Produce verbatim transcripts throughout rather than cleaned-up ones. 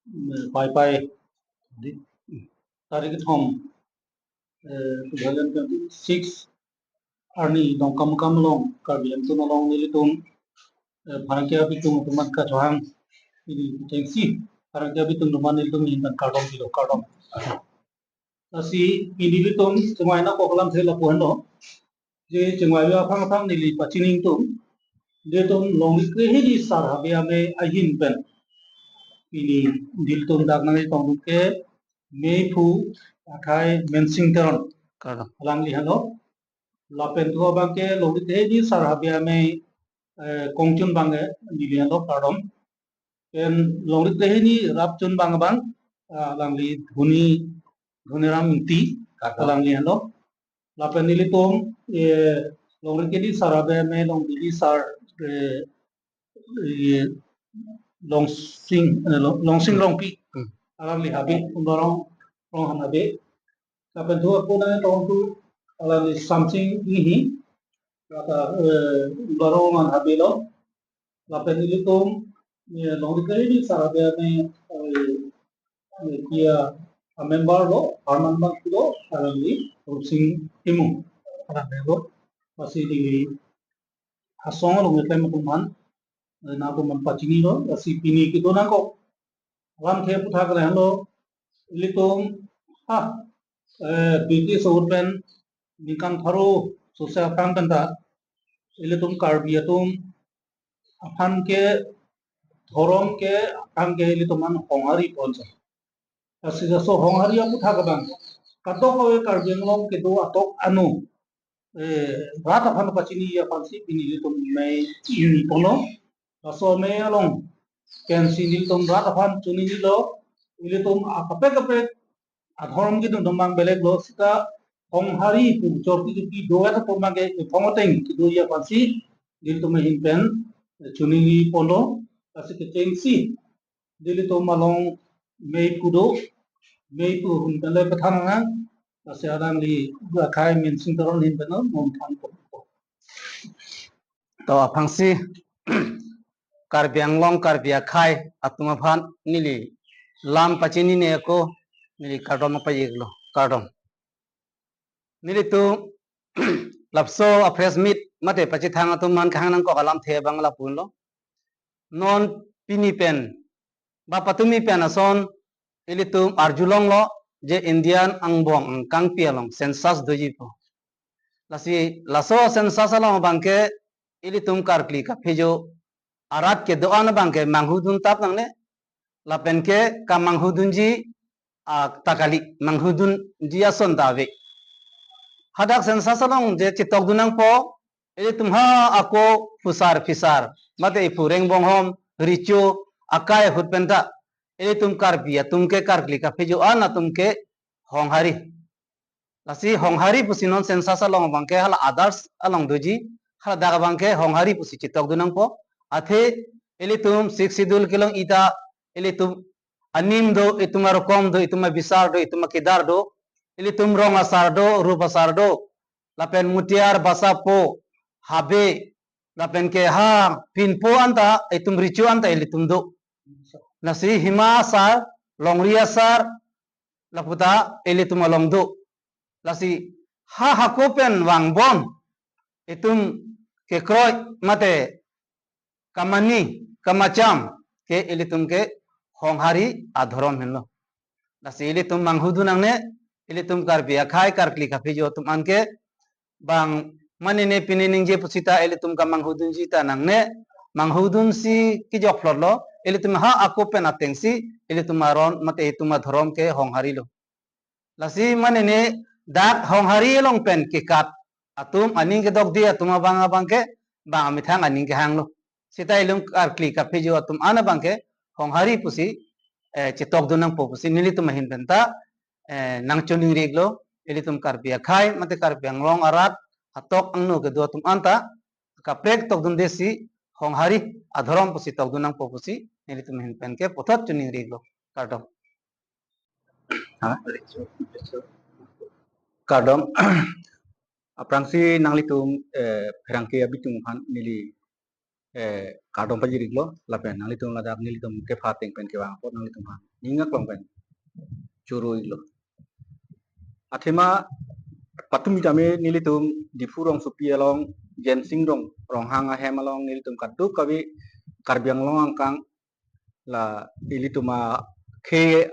eh, Paipai, di, tarik kethom, eh, two thousand twenty-six arni Dongkamukam along, Karbi Anglong along nelitum, eh, pherangke abitung atum aphan kachohang, ili kechengsi pherangke abitung atum aphan nelitum ahin pen kardom pilo, kardom. Lasi pini nelitum chingvai nangkok alamthe lapu henlo. Je chingvai aphang aphang neli pachini ingtung. Nelitum Longri Krehini Sar Habe Amei ahin pen pini nelitum dak nangchetong ke meiphu akhai Mensing Teron. Kardom. Alangli henlo. Lapen thu abang ke Longri Krehini Sar Habe Amei, eh, kongchun abang ke neli henlo, kardom. Pen Longri Krehini rapchun abang abang, ah, alangli Dhoni, Dhoniram Ingti, kardom, alangli henlo. Lapen nelitum, eh, Longri Krehini Sar Habe Amei, Longri Sar, eh, eh, Longsing, eh, Long-, Longsing Rongpi, hmm, alangli habe, Umlarong rong aphan habe. Lapen thu ako nangchetong thu alangli Samsing Inghi, kata, eh, Umlarong aphan habelo. Lapen nelitum, eh, Longri Krehini Sar Habe Amei, eh, eh, kia, ah, member lo, Harman bang kulo, alangli Rupsing Timung, alangli lo. Lasi neli asong along nangkeklem atum aphan, eh, nangtum aphan pachinilo, lasi pini kedo nangkok alamthe aphuthak lahenlo, ilitum, ha, eh, British ahut pen ningkan pharo sose aphrang pen ta, ilitum Karbi atum aphan ke, dhorom ke aphrang ke ilitum an honghari ponsi. Lasi laso honghari aphuthak abang, kadokave Karbi Anglong kedo atok anu, eh, rat aphan pachini aphansi pini ilitum amei chini ponlo. Laso amei along pensi nelitum rat aphan chinilo, ilitum akaprek kaprek adhorom kedun abang beleg lo, seta honghari pu chorti kepi do-et atum abang ke ephong ateng kedoji aphansi nelitum ahin pen, eh, chinilo ponlo. Lasi kechengsi nelitum along meiphu do, meiphu ahin pen le pathan nang, lasi alangli akhai Mensing Teron ahin pen non than ponpo. To aphrangsi Karbi Anglong, Karbi akhai atum aphan neli lam pachinine ako neli kardom pajirlo, kardom. Nelitum lapuson a-press meet mate pachethang atum aphan kehang nangkok alamthe abang lapu henlo. Non pini pen, ba patumi pen ason ilitum arjulonglo je Indian angbong angkangpi along census doji pu. Lasi laso census along abang ke ilitum karkli kaphejo arat kedo-an abang ke manghudun tap nangne, lapen ke kamanghudunji, ah, ta kali, manghudunji ason ta ave. Hadak census along je chetokdun nangpo, ilitum ha ako phusar phisar, mate iphu Rengbonghom, Recho, akai ahut pen ta, ilitum Karbi atum ke karkli kaphejo-an atum ke honghari. Lasi honghari pusi non census along abang ke hala others along doji, haladak abang ke honghari pusi chetokdun nangpo. Athe ilitum Sixth Schedule kelong ita, ilitum anim do, itum arokom do, itum abisar do, itum akedar do, ilitum rong asar do, rup asar do, lapen mutiar, basapo, habe, lapen ke ha pinpo anta, itum Recho anta ilitum do. Lasi hima asar, longri asar, lapu ta ilitum along do. Lasi ha hako pen vangbom itum kekroi mate kamani kamacham ke ilitum ke honghari adhorom henlo. Lasi ilitum manghudun nangne, ilitum Karbi akhai karkli kaphejo atum an ke bang mane ne pine ningje pusita ilitum kamanghudunji ta nangne, manghudunsi kejok phlotlo, ilitum ha ako pen atengsi ilitum aron mate itum adhorom ke hongharilo. Lasi mane ne dak honghari along pen kekat atum, aning kedokde atum abang abang ke bang amethang aning kehanglo. Seta ilitum karkli kaphejo atum an abang ke honghari pusi, eh, chetokdun nangpo pusi nelitum ahin pen ta, eh, nangchoningri-iklo, ilitum Karbi akhai mate Karbi Anglong arat atok angno kedo atum anta kaprek tokdundesi honghari adhorom pusi tokdun nangpo pusi nelitum ahin pen ke puthot choningri-iklo. Kardom. Ha? Kardom. Aphrangsi nanglitum, eh, pherangke abitung aphan neli eh, kardom pajir-iklo, lapen nanglitum ladak nelitum kepha ateng pen kevang apot nanglitum aphan ning aklong pen choro-iklo. Athema patumi tame nelitum Diphu rongsopi along, Jensing rong, Ronghang ahem along nelitum kadokave Karbi Anglong angkang, la ilitum akhei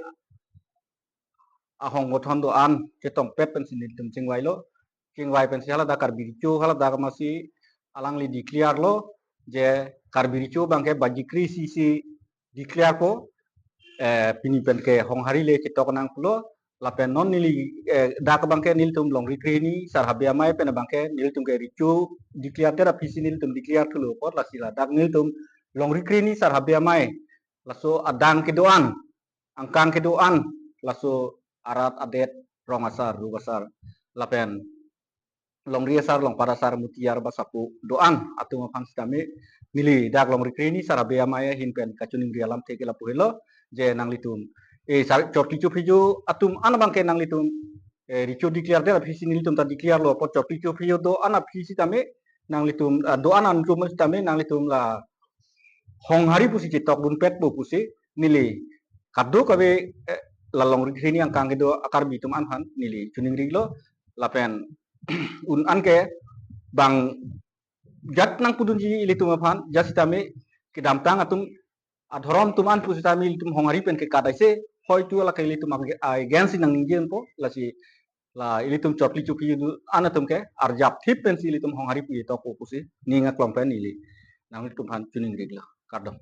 ahong gothon do-an chetongpet pensi nelitum chingvailo. Chingvai pensi haladak Karbi Recho haladak amatsi alangli declare-lo, je Karbi Recho abangke baji kre-isi si declare-po, eh, pini penke Honghari le chetok nang pulo. Lapen non neli, eh, dak abangke nelitum longri kre hini sar habe amei pen abangke nelitum ke Recho declare-det aphisi nelitum declare thulo apot, lasi ladak nelitum longri kre hini sar habe amei, laso adang kedo-an, angkang kedo-an, laso arat adet, rong asar, rup asar, lapen longri asar, longpat asar, mutiar, basapo do-an atum aphan sitame neli dak longri kre hini sar habe amei ahin pen kachiningri alamthe ke lapu helo, je nanglitum, eh, sar chorkli chophijo atum an abangke nanglitum, eh, Recho declare-det aphisi nelitum ta declare-lo apot chorkli chophijo do-an aphisi tame nanglitum, ah, do-an atum sitame nanglitum la Honghari pusi chetokdunpetpo pusi neli kadokave, eh, la longri kre hini angkang kedo a-Karbi atum an aphan neli chiningri-iklo. Lapen un anke bang jat nangpudunji ilitum aphan, jat sitame kedamtang atum adhorom atum an pusitame ilitum Honghari pen kekat aise, hoitu lake ilitum ag-, against si nangningje-unpo, lasi la ilitum chorkli chophi do-an atum ke arjap thip pensi ilitum Honghari pu chetokpo pusi ning aklong pen neli nanglitum aphan chiningri-iklo. Kardom.